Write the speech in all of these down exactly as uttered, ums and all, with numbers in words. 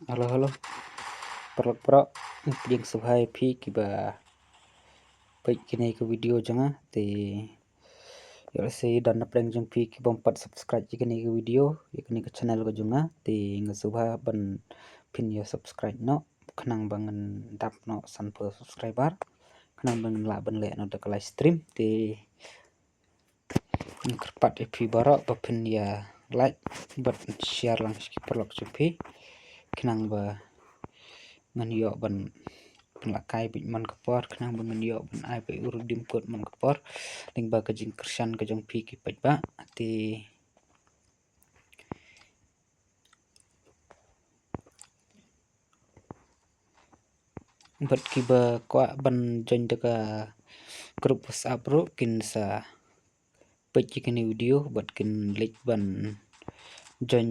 Hello, hello. Paralok, paralok. Pdiang sngewbha ïa phi kiba peit kane ka video jong nga. Te ïoh lehse don napdeng jong phi kibym pat subscribe ïa kane ka video, ïa kane ka channel ka jong nga. Te nga sngewbha ban phin ïa subscribe noh khnang ba ngan dap noh sanphew subscriber, khnang ba ngan lah ban leh noh da ka live stream. Te nga kyrpad ïa phi baroh ba phin ïa like bad share lang sha ki paralok jong phi khnang ba ngan ïoh ban pynlehkai beit man ka por, khnang ba ngan ïoh ban ai beit u redeem code man ka por lyngba ka jingkyrshan ka jong phi ki paidbah. Te bad kiba kwah ban join da ka group WhatsApp ruh kin sa peit ïa kane video bad kin leit ban join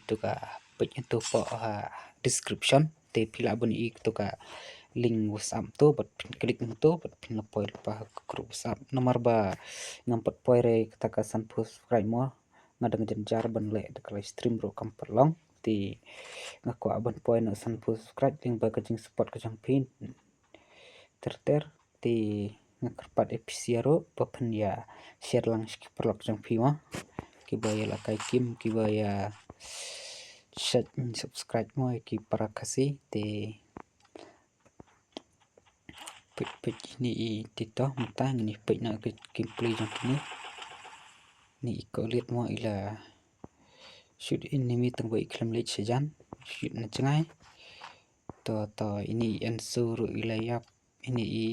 to ka peit ïa to poh ha description. Te phi lah ban ïohi to ka link WhatsApp to bad phin click na to bad phin la poi lypa ha ka group WhatsApp. Namar ba ngam pat poi re kata ka sanphew subscribe mo, nga dang jynjar ban leh da ka live stream ruh kam pat long. Te nga kwah ban poi noh sanphew subscribe lyngba ka jingsupport ka jong phi ter ter. Te nga kyrpad ïa phi sha ruh ba phin ïa share lang sha ki paralok jong phi mo, kiba ïa lehkai kim, kiba ïa shait subscribe mo ïa ki para Khasi. Te peit, peit ine i, te to mynta ngin ïa peit noh ka gameplay jong kine. Ine i Koliat mo i la shoot enemy tang ba i khlem leit shajan, shoot na jngai. To, to ine i Enso ruh i la ïap, ine i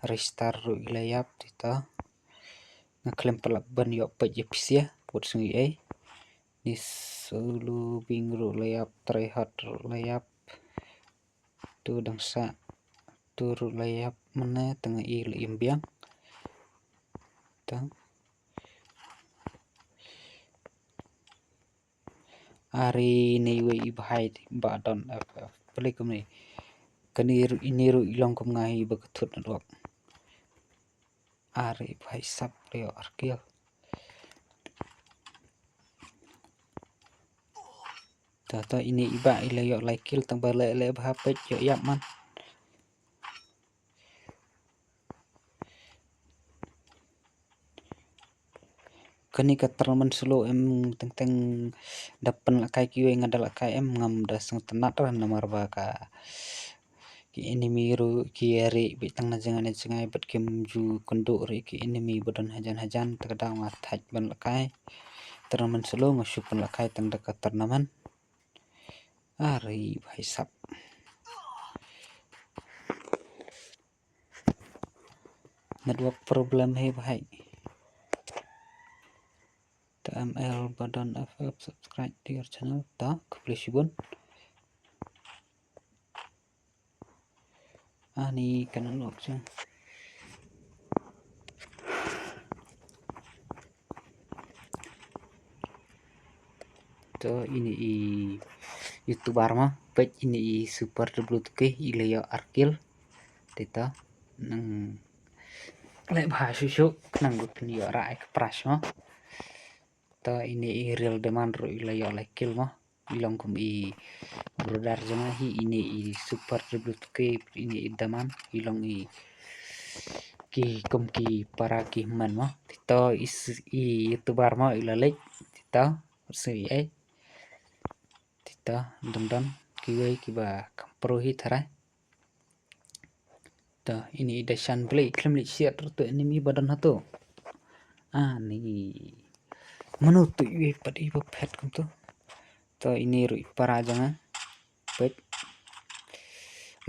Ristar ruh i la ïap. Te to nga khlem pat lah ban ïoh peit ïa phi sha, wat sngew ei. Ni Sulu Bing ruh la ïap, Try Hard ruh la ïap. To dang sah, to ruh la ïap mynne, tang i la im biang. To are ine iwei i bhai ba don F F. Balei kumne? Kane ruh, ine ruh i long kum nga hi ba ka thut network. Are i bhai sap, la ïoh ar kill. To, to ine i bah i la ïoh lai kill tang ba leh leh bha, peit ïoh ïap man. Kane ka tournament solo em, teng teng da pynlehkai kiwei, nga da lehkai em, ngam da sngewtynnat re namar ba ka ki enemy ruh ki ïa rieh beit tang na jngai na jngai bad kim ju kynduh re ki enemy ba don hajan hajan. Te ka daw nga thait ban lehkai tournament solo, nga shu pynlehkai tang da ka tournament. Are bhai sap. Network problem hi bhai. T M L ba don F F subscribe to your channel. To khublei shibun. Ani ka network jong. To ine i YouTuber mo, peit ine i Super W two K i la ïoh ar kill. Te to nang leh bha shuh shuh khnang ba phin ïoh rah ïa ka prize mo. To ine i Real Diamond ruh i la ïoh lai kill mo. I long kum i brother jong nga hi, ine i Super W two K, ine i Diamond, i long i ki kum ki para ki hynmen mo. Te to i s-, i YouTuber mo i la leit. Te to, sngewsih ei. Te to, don don kiwei kiba kam pro hi tharai. To ine i Dashan, balei khlem leit siat ruh to enemy ba don hato. Ani mano to iwei pat iba phet kumto. To ine ruh i para jong nga. Peit.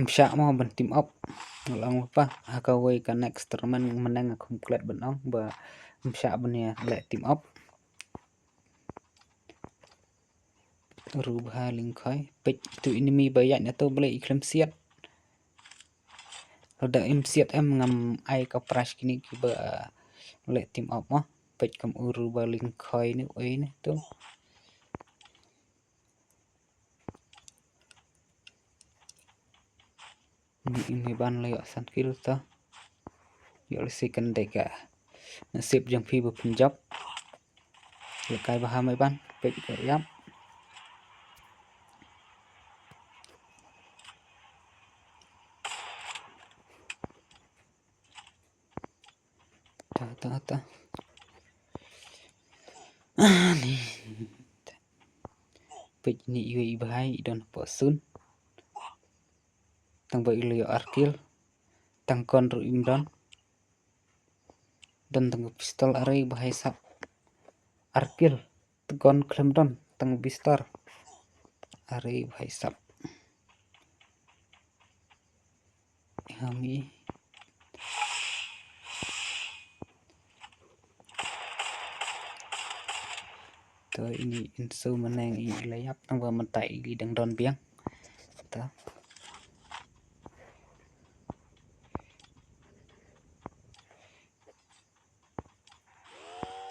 Ym shah mo ban team up. Nga la ong lypa ha kawei ka next tournament mynne nga khum klet ban ong ba ym shah ban ïa leh team up. Ru bha lyngkhoi. Peit to enemy ba ïaid na to, balei i khlem siat. Lada im siat em ngam ai ka prize kine kiba leh team up mo. Peit kam u ru ba lyngkhoi ne uei ne to. Ni, ni ban la ïoh san kill to. Ïoh lehse kan dei ka nasib jong phi ba phin jop. Lehkai bha mai ban, peit ka ïap. Ata, ata. Ani. Peit ini iwei i bhai i don hapoh sun. Tang ba i la ïoh ar kill. Tang gun ruh im don. Don tang pistol, are i bhai sap. Ar kill. Tang gun khlem don, tang pistol. Are i bhai sap. Hami. To ini insu meneng i la ïap, tang ba mynta i dang don biang. To.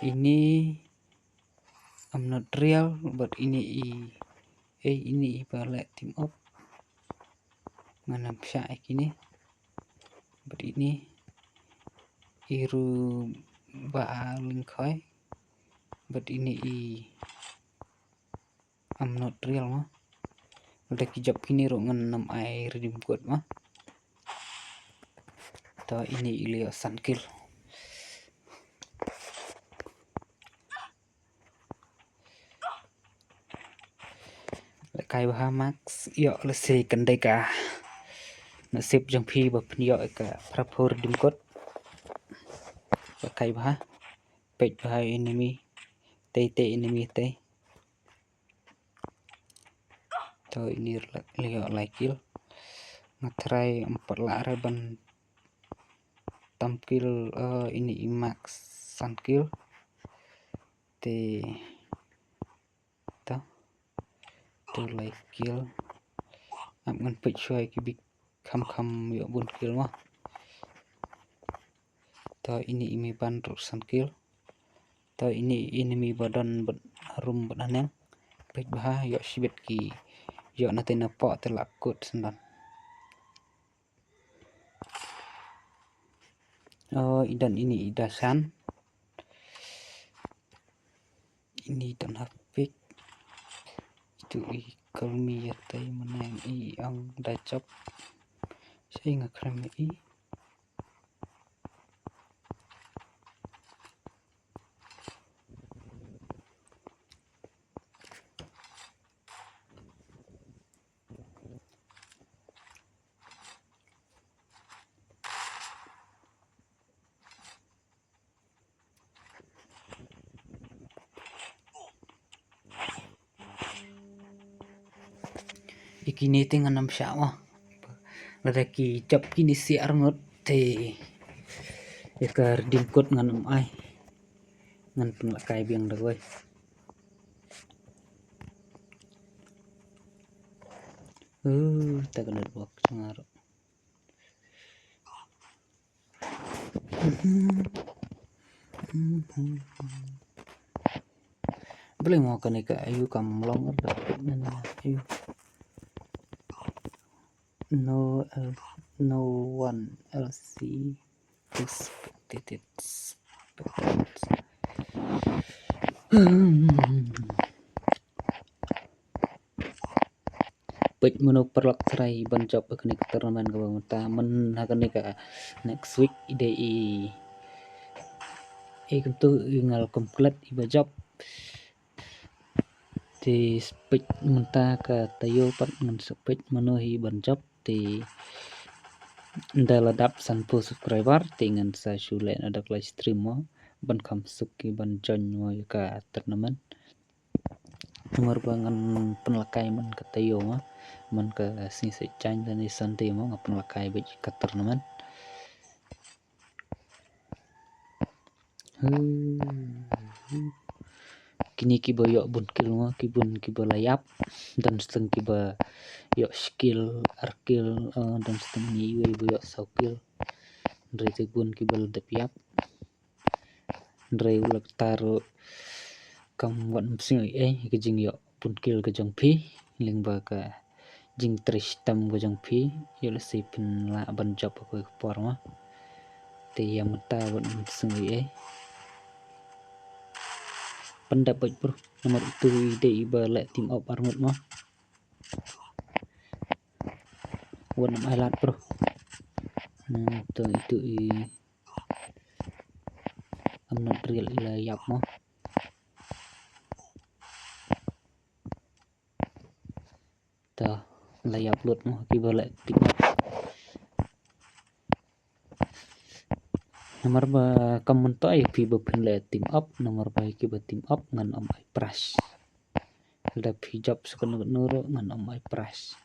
Ini I'm not real, but ini i, eh, ini i ba leh team up. Ngan ym shah ïa kine. Bad ini i ruh ba lyngkhoi. Bad ini i I'm not real mo. Lada ki jop kine ruh ngan ym ai redeem code mo. To ini i la ïoh san kill. Lehkai bha Max, ïoh lehse kan dei ka nasib jong phi ba phin ïoh ka phra phew redeem code. Lehkai bha, peit bha enemy, tei tei enemy tei. To ini la ïoh lai kill. Nga try em pat lah re ban tam kill, eh, ini i Max san kill. Te to. To lai kill. Ap ngan peit shuwa ki bik kham kham ïoh bun kill mo. To ini i mi ban ruh san kill. To ini enemy ba don bad room bad haneng. Peit bha ïoh shibit ki. Ïoh na te na poh te la kut sendon. Oh, i don ini i da san. Ini don ha pick. Itu i kalmi ïa tei meneng i ong da jop. Sai nga khrem i. Ïa kine te ngan ym shah mo. Lada ki jop kine shi arngut te ïa ka redeem code ngan ym ai. Ngan pynlehkai biang da kawei. Uh, ta ka network jong nga ruh. Balei mo kane ka ayu kam long da ayu. No, L, no one L C. Expected. Peit mano paralok trai ban jop ha kane ka tournament kaba mynta, man ha kane ka next week i dei i, i kumtu i ngal kum klet i ba jop. Te peit mynta ka taïew pat ngan sa peit mano hi ban jop. Te nda la dap sanphew subscriber te ngan sa shu leh na dak live stream mo ban kham suk ki ban join mo ïa ka tournament. Namar ba ngan pynlakai man ka taïew mo, man ka sngi Saitjaiñ lane Sunday mo nga pynlakai beit ïa ka tournament. Kine kiba ïoh bun kill mo, ki bun kiba la ïap. Don sdang kiba ïoh shi kill, ar kill, eh, don sdang ni iwei ba ïoh saw kill. Hynrei te bun kiba la dep ïap. Hynrei u la ktar ruh kam wat ym sngew ei ei ka jingïoh bun kill ka jong phi lyngba ka jingtrei shitom ka jong phi. Ïoh lehse phin lah ban jop ha kawei ka por mo. Te ïa mynta wat ym sngew ei ei. Pyndap beit bro, namar utu i dei iba leh team up arngut mo. Wat ym ai lad bro. Hmm, to itu i Kam not real i la ïap mo. Ta la ïap lut mo kiba la pick up. Namar ba kam mynta ïa phi ba phin la team up, namar ba ïa kiba team up ngan ym ai prize. Lada phi jop sa kano kano ruh ngan ym ai prize.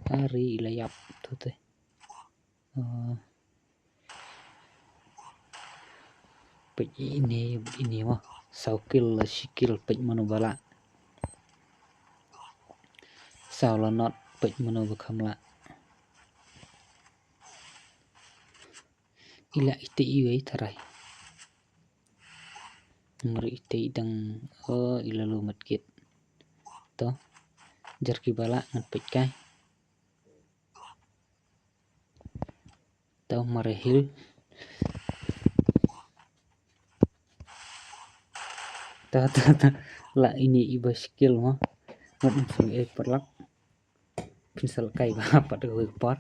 Ari i la ïap tu te. Ah, peit ine, ine mo. Saw kill la shi kill, peit mano ba lah. Saw la not, peit mano ba kham lah. I la ite iwei tharai. Namar ite i dang, oh, i la lu mat kit. To. Jar kiba lah ngan peit kai. To mare heal. To, to, to. La ine iba shi kill mo. Ngat ym sngewthuh paralok. Phin sa lehkai bha pat kawei ka por.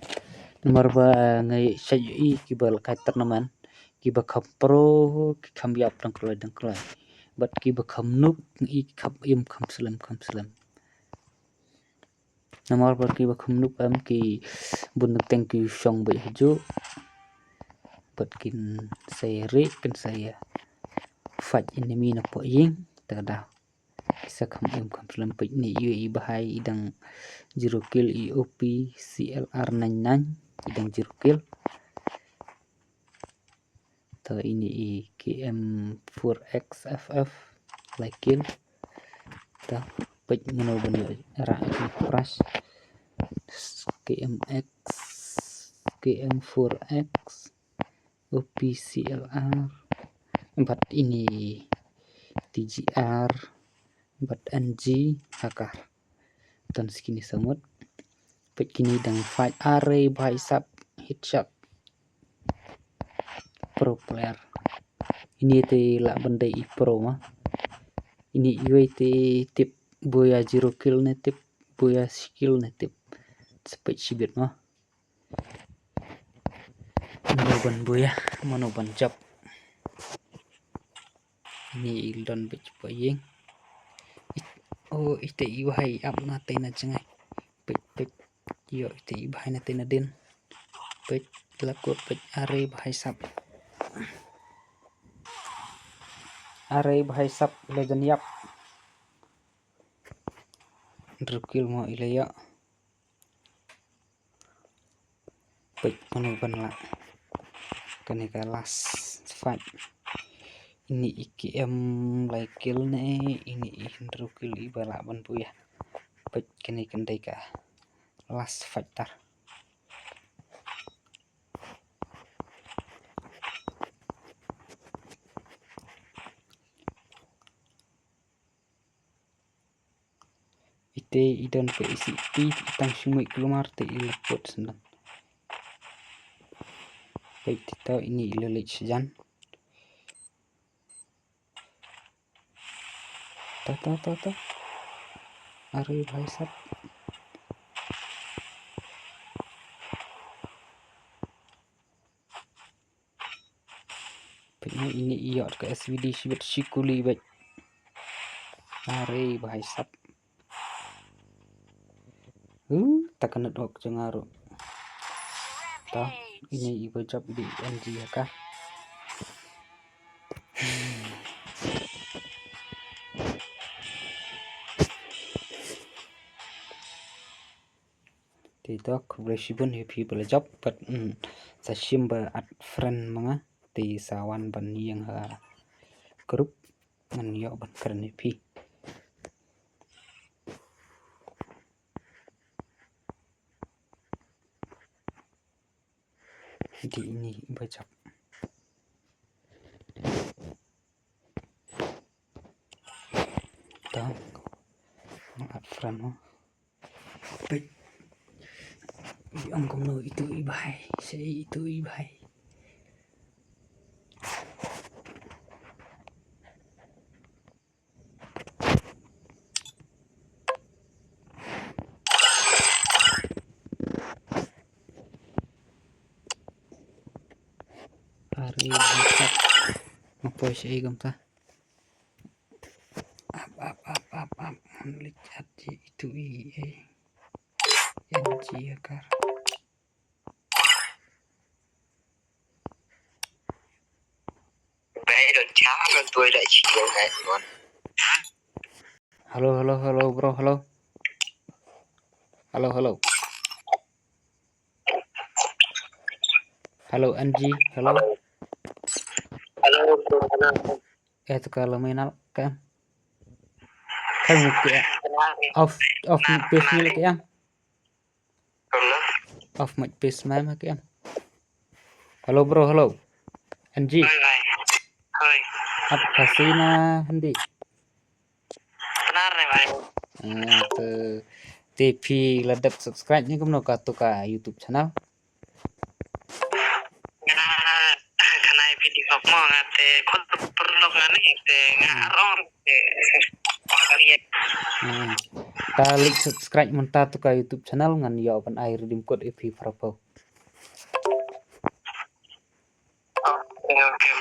Namar ba nga ïohi kiba lehkai tournament, kiba kham pro ki kham ïap dang kloi dang kloi. Bad kiba kham noob nga ïohi ki kham im kham slem kham slem. Namar ba kiba kham noob em ki bun teng ki shong beit hajuh. Bad kin sa ïa rieh, kin sa ïa fight enemy na poh ïing, te ka daw. Ki sa kham im kham slem. Peit ine iwei i bahai i dang zero kill, i O P C L R nine nine, i dang zero kill. To ine i K M four X F F lai kill. To peit mano ban ïoh rah ïa ka prize. K M X, K M four X, O P C L R, bad ine T G R, bad N G Hacker. Ton sa kine samut. Peit kine dang fight, are bhai sab, headshot. Pro player. Ine te lah ban dei i pro mo. Ine iwei te tip buya zero kill ne tip, buya shi kill ne tip. Sa peit shibit mo. Mano ban buya, mano ban jop. Ine i don beit poh ïing. It-, oh, ite i bahai ap na te na jngai. Peit, peit. Ïoh ite i bahai na te na dien. Peit la kut, peit are bahai sab. Are bahai sab i la jan ïap. Hynriew kill mo i la ïoh. Peit mano ban lah. Kane ka last fight. Ine i K M lai kill ne, ine i hynriew kill iba lah ban buya. Peit kane kan dei ka last fighter. Ite i don ka I C P, i tang shu mih kulmar te i la kut sendang. Peit ito ine i la leit shajan. Ta, ta, ta, ta. Are bhai sab. Peit ine i ïoh ka S V D shibit shi kuli beit. Are bhai sab. Uh, ta ka network jong nga ruh. Ta, ine iba jop i dei N G Hacker. Te to, khublei shibun ïa phi ba la jop, bad, mm, sa shim ba add friend ma nga, te sa wan ban ïeng ha group, ngan ïoh ban kren ïa phi. Dei ine ba jop. To. Add friend mo. Peit. Ïa ong kumno ito i bhai. Sa ito i bhai. Are bhai sab. Nga Poi sha ei kumta. Ap, ap, ap, ap, ap. Lik chat ji itu i ei. Yan ji akar. Bai don cha don tuai da chi don ai mon. Hello, hello, hello, bro, hello. Hello, hello. Hello, N G, hello. Hello, bro, hello. Eh, tu kalau main al kan. Kan mesti off, off mic please ni lagi ya. Hello. Off mic please mai ma ki em. Hello bro, hello. N G. Hoi, hoi. Hoi. Ap Khasi na Hindi? Pnar ne, bhai. Ah, to te phi la dep subscribe ne kumno katu ka YouTube channel? Nga khanai video hok mo nga te khut perlok nga ne te nga rong te. Hmm. Ta lik subscribe mynta tu ka YouTube channel ngan ïoh ban ai redeem code ïa phi para pau. Okay, okay.